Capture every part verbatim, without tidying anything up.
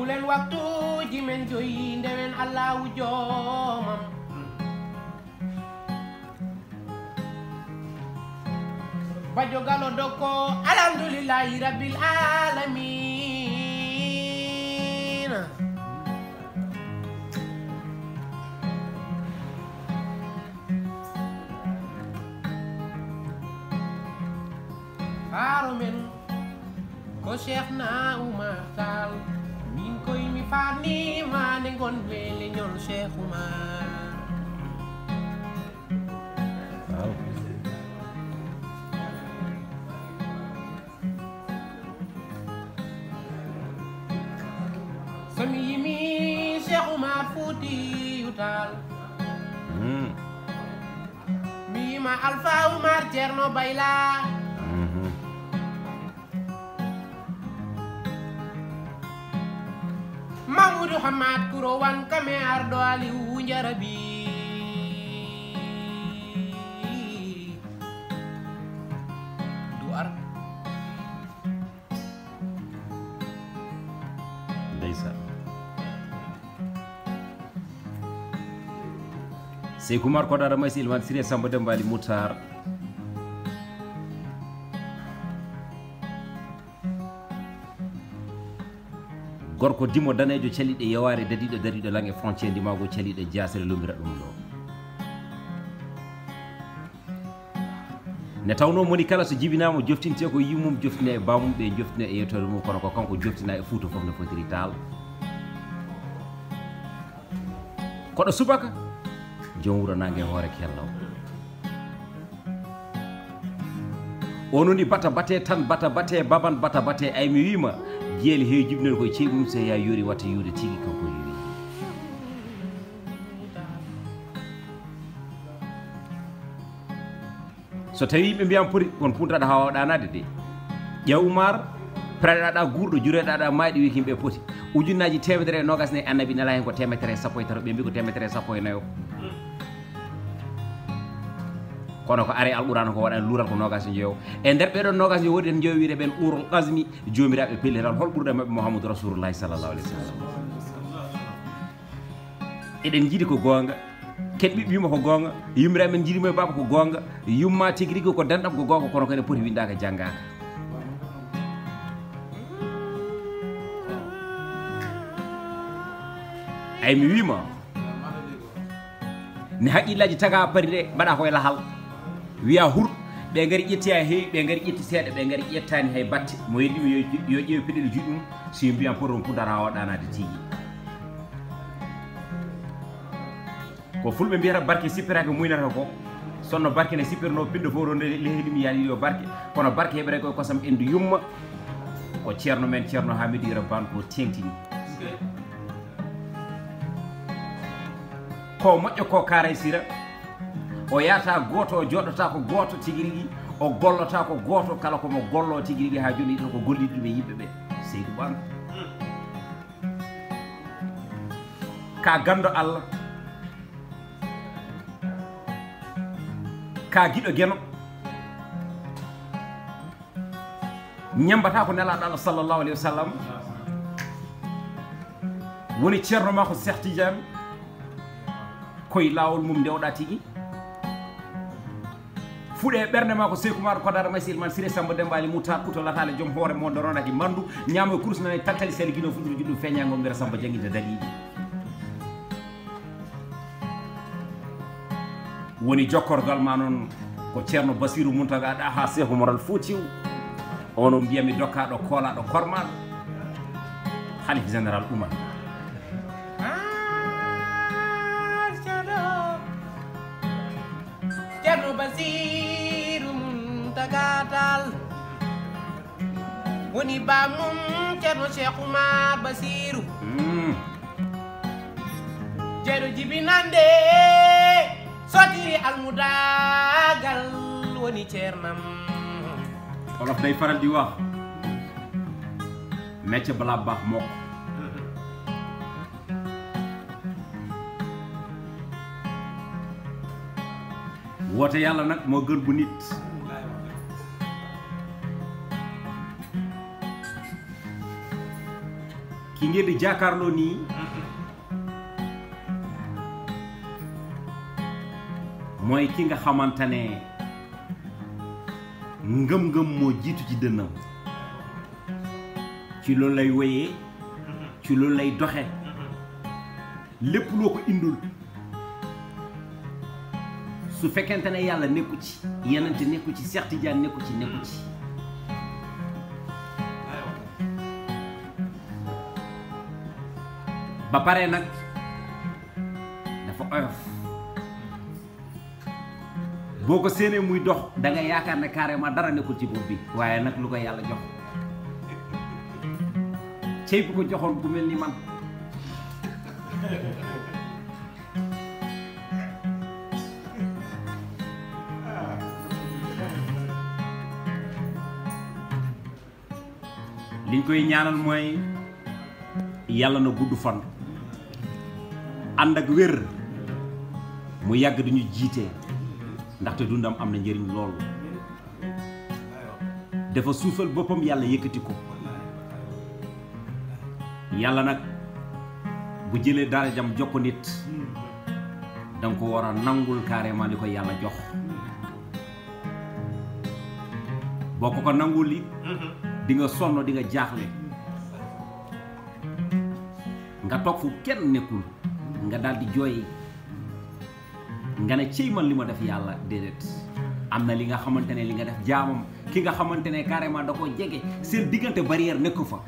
Len waktuuji men joyi ndewen Allahu joomam. Bajo galo dokko, alhamdulillahi rabbil alamin. Faaro men ko Cheikh na Oumar Tall. Min koy mi faarnima nde ngon ɓe leñol Cheikh Oumar. So mi yimi Cheikh Oumar Foutiyou Tall. Hmm. Mi yima Alpha Oumar Thierno Bayla. Mhm. Mamoudou Hamad Kourowan Kame Ardo Aliou Njarabi. Duar. Ndeysaan. Seyku Mar Koɗaɗo Maysi Ilman Siré Samba Demba Ali Moutar. Gorko dimo daneejo caliɗo yowaare dadiiɗo dariiɗo lange frontier ndimaago caliɗo jaasere lumira ɗum ɗo. Ne tawnoo moni kala so jibinaama joftintee ko yimmum, joftinee e baamum, ɓe joftinee e yewtere mum, kono ko kanko joftinaa e Fuuta fof no fotiri taal. Koɗo subaka, joom wuro nange hoore kellaw. On woni bata bate tan, bata bate baban, bata bate ay mi wiima, jeeli heewi jibinol koye ceeɗum so yaa yoori watta yuude tigi kanko heewi. So tawi yimɓe mbiyama poti, kono puntaɗo hawa ɗanade de. Ƴeew Umar, pereɗaɗa guurɗo, jureɗaɗa mayɗo, wi ko yimɓe poti. Ujunnaaji teemedere e nogas nayi, annabi nela hen ko teemedere e sappo e tato, ɓe mbi ko teemedere e sappo e nayo. Kono ko are Alqur'an ko waɗani luural ko nogas e njoyo. E nder ɓeɗon nogas njoyo woodi en njoyo wiide ɓen urul azmi, joomiraaɓe pellital, hol ɓurɗo e maɓɓe? Muhammadu Rasulullahi sallallahu alaihi wasallam. Eɗen njiɗi ko goonga. Ken ɓiɓɓe yumma ko goonga. Yummiraaɓe men njiɗi mo e baaba ko goonga. Yumma tigi rigi ko denɗam ko goonga, kono kadi poti windaaka janngaaka. Ay mi wiima, ne haqqillaaji taga pari de mbaɗa koye lahal. Wiya hur, ɓe ngari ƴetti ha heewi, ɓe ngari ƴetti seeɗa, ɓe ngari ƴettani hay batte. Mo yeddimo yo, yo ƴeew peɗeli juuɗe mum, si mbiyan pour on puɗɗata o ɗanade tigi. Ko fulɓe mbiyata barke sippiraki muynata ko. Sonno barke ne sippirno pinɗo fof ɗo nde lehdi mi yaali yo barke. Kono barke heɓere koye kosam endu yumma. Ko ceerno men, ceerno Hamidou Yero Ban ko tengtini. Ko moƴƴo ko Karay Sira. O yahata gooto, o jooɗata ko gooto tigi rigi. O gollata ko gooto, kala ko mo gollo tigi rigi ha joni ɗo ko golliɗo ɗum e yimɓe ɓe. Seydou Ban. Ka ganndo Allah, ka giɗo geno, ñambata ko Nelaaɗo Allah sallallahu alayhi wa sallam. Woni ceerno ma ko Cheikh Tidiane, koye laawol mum ndewɗa tigi. Fuɗe e ɓernde ma ko Seyku Maaro Kodaara Maysil man Siré Samba Demba Ali Moutar Ɓuto Lataale joom hoore mo ronaki manndu ñaamo e kurus nana e tattali sali gino fuɗɗude juɗɗum feeñaango mbiyata Samba Jannginde daliiɗi. Woni jokkorgal ma noon ko Ceerno Basiru Muntaga Ɗaha Seeku Moral Fuutiw. Ono mbiyami dokkaaɗo koolaaɗo kormaaɗo Halif Général Oumar. Arjado. Ceerno Basiiru Muntaga Taal woni bammum Ceerno Cheikh Oumar Basiiru. Mm. Jeeɗo jibinande sotiri almudagal woni ceernam. Wolof day faral di wax mecce balaa baax mokk. Woote Yàlla nag moo gën bu nit. Ki ngeen di jàkkaarloo nii mooy ki nga xamante ne ngëm-ngëm moo jiitu ci dënnam. Ci loolu lay woyee, ci loolu lay doxe. Lépp loo ko indul, su fekkente ne Yàlla nekku ci, Yonent nekku ci, Cheikh Tidiane nekku ci, nekku ci. Ba pare nag, dafa oyof. Boo ko séenee muy dox, da nga yaakaar ne carrément dara nekkul ci bopp bi, waaye nag lu ko Yàlla jox. Cey bu ko joxoon ku mel ni man. Liñ koy ñaanal mooy Yàlla na gudd fan, ànd ak wér, mu yàgg duñu jiite, ndaxte dundam am na njëriñ loolu. Dafa suufal boppam, Yàlla yëkkati ko. Yàlla nag, bu jëlee darajam jox ko nit, danga ko war a nangul carrément li ko Yàlla jox. Boo ko ko nangul li, di nga sonn, di nga jaaxle. Nga toog fu kenn nekkul, nga daal di jooy, nga ne, "Cey man, li ma def Yàlla, déedéet." Am na li nga xamante ne li nga def jaamam, ki nga xamante ne carrément da ko jege, seen diggante barrière nekku fa.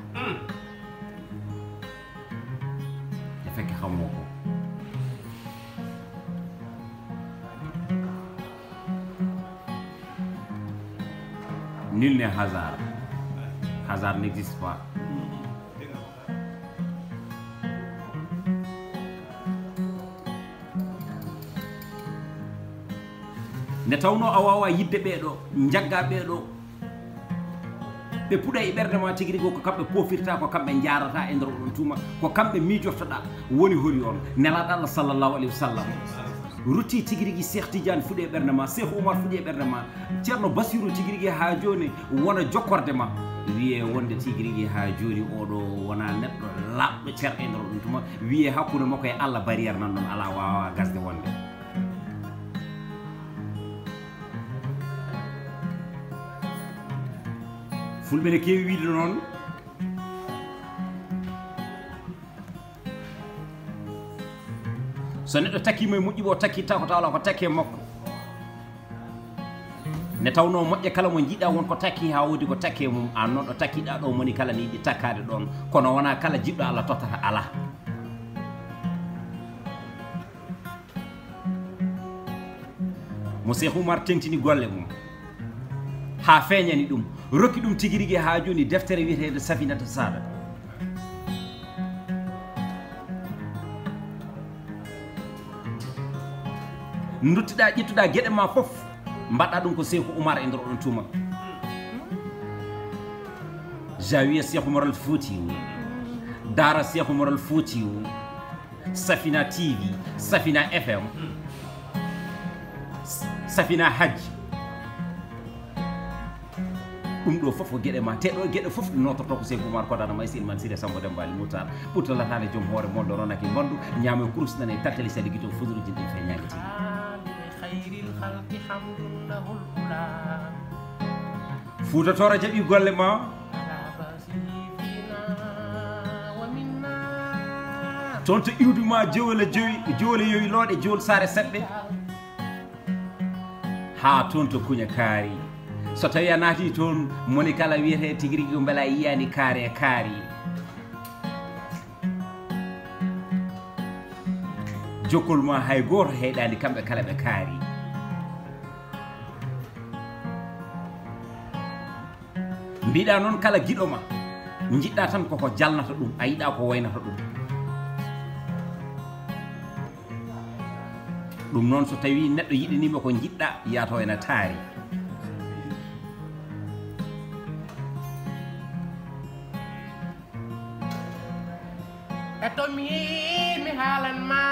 Te fekk xamoo ko. Nul n'est hasard. Hasard n'existe pas. Nde tawnoo a waawaa yiɗde ɓee ɗoo, njaggaa ɓee ɗoo, ɓe puɗa e ɓernde maa tigi rigi, ko kamɓe poofirta, ko kamɓe njaarata e nder oɗon tuma, ko kamɓe miijortoɗaa, woni holi on. Nelaaɗo Allah sallallahu alayhi wa sallam rutti tigi rigi Cheikh Tidiane fuɗi e ɓernde maa, Cheikh Oumar fuɗi e ɓernde maa, Ceerno Basiru tigi rigi haa jooni wona jokkorde ma. Wiyee wonde tigi rigi haa jooni oɗo wonaa neɗɗo laaɓɗo cer e nder oɗon tuma. Wiyee hakkunde makko e Allah barrière nan ɗon alaa, waawaa gasde wonde. Fulɓe ne keewi wiide noon, so neɗɗo takkiima e moƴƴi, o takkittaako taw alaa ko takki e makko. Nde tawnoo moƴƴa kala mo njiɗɗaa, won ko takki haa woodi ko takki e mum. Aan noon ɗo takkiɗaa ɗo, moni kala ne yiɗi takkaade ɗoon, kono wonaa kala jiɗɗo Allah tottata, alaa. Mo Cheikh Oumar teŋtini golle mum haa feeñani ɗum, rokki ɗum tigi rigi haa jooni deftere wiyeteende Safinata Saada. Nduttiɗaa, ƴettuɗaa geɗe maa fof, mbaɗɗaa ɗum ko Cheikh Oumar e nder oɗon tuma. Zawiya Cheikh Oumar Al Foutiou, Daara Cheikh Oumar Al Foutiou, Safina T V, Safina F M, Safina Hajji. Ɗum ɗo fof ko geɗe ma, te ɗo geɗe fof ɗe notorto ko Seyku Umar Kodana Maysa Ilman Siré Samba Demba Ali Moutar, ɓurto lataade joom hoore moɗo ronaki mbandu, ñaamo e kurus nana e tattali sadi gito fodori jinɗe fe ñaagiti. Fuuta Tooro jaɓi golle ma. Toon to iwdi ma jowle jowi, jowle yowi looɗe, jowle saare seɓɓe. Haa toon to kuña kaari. So tawi a naati toon, moni kala wiyete tigi rigi ko mbela a yiyaani kaari e kaari. Jokkol ma hay gooto heyɗaani, kamɓe kala ɓe kaari. Mbiɗa noon kala giɗo ma, njiɗɗa tan koko jalnata ɗum, a yiɗa ko waynata ɗum. Ɗum noon so tawi neɗɗo yiɗanima ko njiɗɗa, yaato ena taari. E to mi mi haalan ma.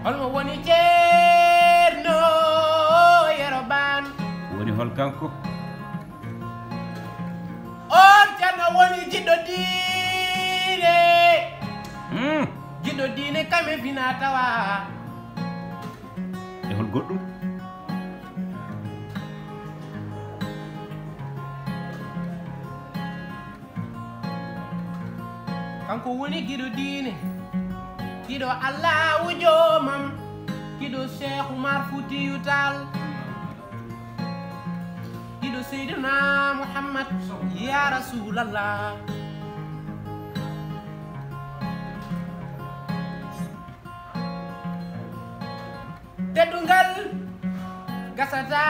Holmo woni Ceerno Yero Baan? Woni Kanko. On ceerno woni jiɗɗo diine. Hmm. Jiɗɗo diine kam e fina tawa. E hol goɗɗum? Kanko woni giɗo diine, giɗo Allahu joomam, giɗo Cheikh Oumar Foutiyou Tall, giɗo Seydina Muhammad, ya Rasulallah. Teddungal gasata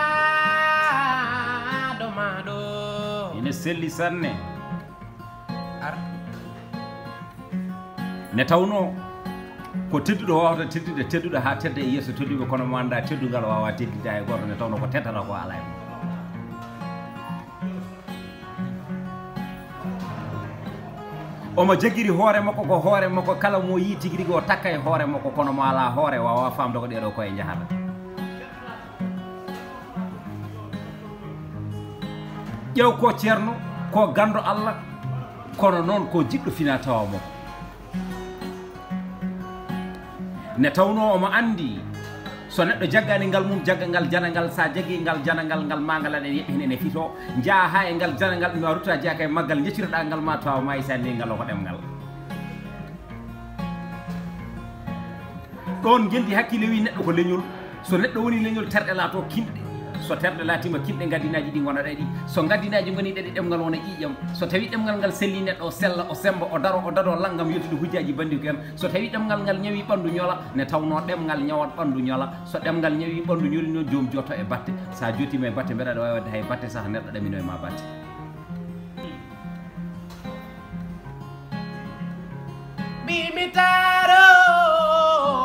ɗo ma ɗo. Ine selli sanne. Ar. Ne tawno ko tedduɗo wawata teddude tedduɗo ha tedda e yeeso tedduɓe, kono mo anda teddungal wawa teddinde hay goto, ne tawno ko teddata ko ala e mum. Omo jagiri hoore makko ko hoore makko, kala mo yi tigi rigi o takka e hoore makko, kono mo ala hoore wawa famde ko ɗeɗo koye jahata. Ƴeew ko ceerno, ko ganndo Allah, kono noon ko jiɗɗo fina tawa makko. Ne tawno omo anndi so neɗɗo jaggani ngal mum jagga ngal jana ngal, sa jaggi ngal jana ngal, ngal ma ngal ene yeɓɓi hene ene fito, jaa ha e ngal jana ngal ɗum a rutta jeya kay maggal, jeccitoɗa ngal ma tawa ma e sanni ngal o ko ɗemngal. Ɗon ngendi hakkille wi neɗɗo ko leñol. So neɗɗo woni leñol, terɗe laato kinɗe. So terɗe laatima kinɗe, ngaddinaaji ɗi ngona ɗaɗi. So ngaddinaaji ngoni ɗaɗi, ɗemngal wona ƴiiƴam. So tawi ɗemngal ngal selli, neɗɗo o sella, o semmba, o daro, o dado lanngam yottude hujjaaji banndiiko en. So tawi ɗemngal ngal ñawi ɓanndu ñola, ne tawno ɗemngal ñawat ɓanndu ñola. So ɗemngal ñawi ɓanndu ñoli noon, joom jotto e batte. Sa jottima e batte, mbeɗa aɗa wawi wadde hay batte saha neɗɗo ɗamino e ma batte. Mbiimi taaro,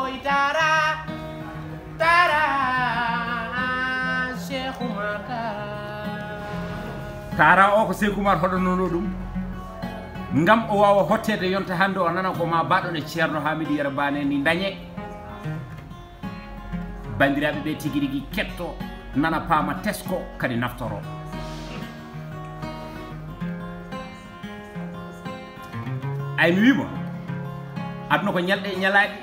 i taara, taara, Cheikh Oumar Taara. Taara o ko Cheikh Oumar hoɗonono ɗum. Ngam o wawa hottede yonta hande o nana ko ma baɗo ne ceerno Hamidou Yero Bane ni dañe. Banndiraaɓe ɓe tigi rigi ketto, nana, paama, tesko, kadi naftoro. Ay mi wiima, aduna ko ñalɗe e ñalaaɗe,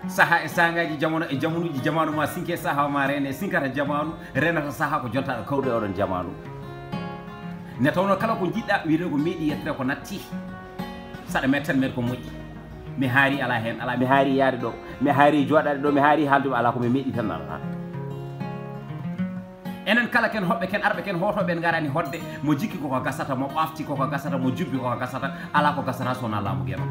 saha e saangaaji, jamano e jamanuuji, jamaanu ma sinke, saha ma reene, sinkata jamaanu, reenata saha ko jontaɗo kawɗo e oɗon jamaanu. Ne tawno kala ko jiɗɗa wiyde ko meeɗi yettere ko natti, saɗa met tan met ko moƴƴi. Mi haari ala heen, ala, mi haari yaade ɗo, mi haari jooɗaade ɗo, mi haari haaldude ala, ko mi meeɗi tan ala. Enen kala ken hoɓɓe, ken arɓe, ken hootooɓe, en ngaraani hoɗde mo jikki koko gasata, mo ɓaafti koko gasata, mo jubbi koko gasata, ala ko gasata so wonaa laamu Geno.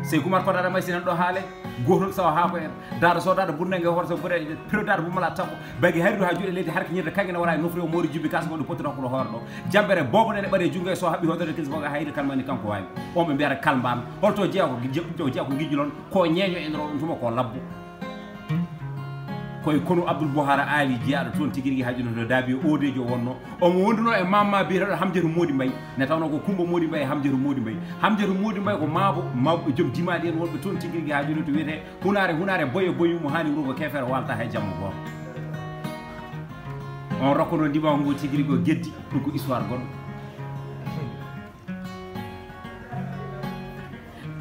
Sey Kumar Kodaara May sinan ɗo haale, gootol sawa haa ko en. Daado so daado burnange hoto so bure pirodaado bumala takko. Bagi hayru ha juuɗe leydi harkinirde kaŋŋe ne wara e nofru o moori jubbi kasa gonɗo pottude hakkude hoore ɗo. Jambere boobo nene ɓaɗe junngo e so haɓɓi hoodere kilsi fof hayru kan mani kanko waawi. On ɓe mbiyata kalmbaan. Holto jeeya ko gi-, jeeya ko gijjulon, ko ñeeño e nder on tuma ko labbo. Koye konu Abdoul Bouhara Ali jeyaaɗo toon tigi rigi ha jooni to Daabi Oodeejo wonno. Omo wonduno e mamma biyeteeɗo Hamjatu Moodi Mbay. Ne tawno ko Kumba Moodi Mbay e Hamjatu Moodi Mbay. Hamjatu Moodi Mbay ko maabo, maabo joom dimaali en wonɓe toon tigi rigi ha jooni to wiyetee Hunaare, hunaare, boyo, boyo, mo haani wuro ko keefeero waalata hay jamma gooto. On rokkono ndimaangu ngu tigi rigi o geddi, ɗum ko histoire gonɗo.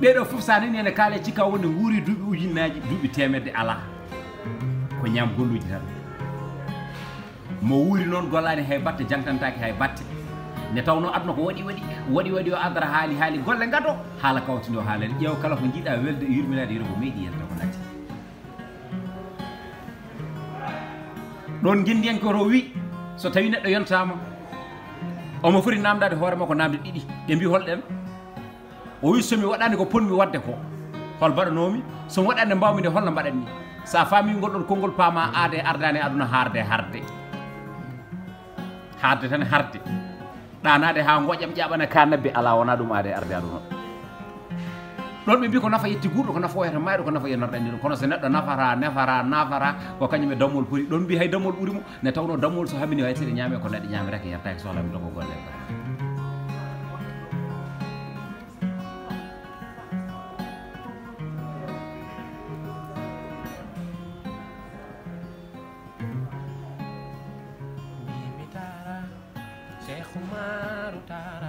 Ɓeeɗo fof sa nani ene kaale cikka wonde nguuri duuɓi ujunnaaji, duuɓi teemedde alaa. Ko ñaam golluuji tan. Mo wuuri noon gollaani hay batte, jangtantaake hay batte. Nde tawnoo aduna ko waɗi waɗi, waɗi waɗi o adara haali haali golle ngado, haala kawtidi o haalani. Ƴeew kala ko njiɗa welde e yurminaade yero ko meeɗi yelde ko natti. Ɗoon ngenndiyanke o wi, so tawii neɗɗo yontaama, omo foti naamndaade hoore makko naamnde ɗiɗi. Ɓe mbii hol ɗeen? O wi, so mi waɗaani ko potmi waɗde ko, hol mbaɗanoomi? So mi waɗaani nde mbaawmi nde, hol no mbaɗatmi? So a faamii ngol ɗoon konngol, paamaa aade ardaani aduna haarde harde. Haarde tan harde. Ɗaanaade haa ngoƴam ƴaɓana ka nabbi alaa, wonaa ɗum aade arde aduna. Ɗoon ɓe mbii ko nafa yetti guurɗo, ko nafa woyata maayɗo, ko nafa yennor ɗanni ɗum. Kono so neɗɗo nafata, nefata, nafata, ko kañum e dammol poti. Ɗoon mbii hay dammol ɓuri mo, nde tawnoo dammol so hamini hay seeɗa ñaame ko neɗɗo ñaamirake, yettaaki sohla mi dogo golle. Mbiimi Cheikh Oumar Tall.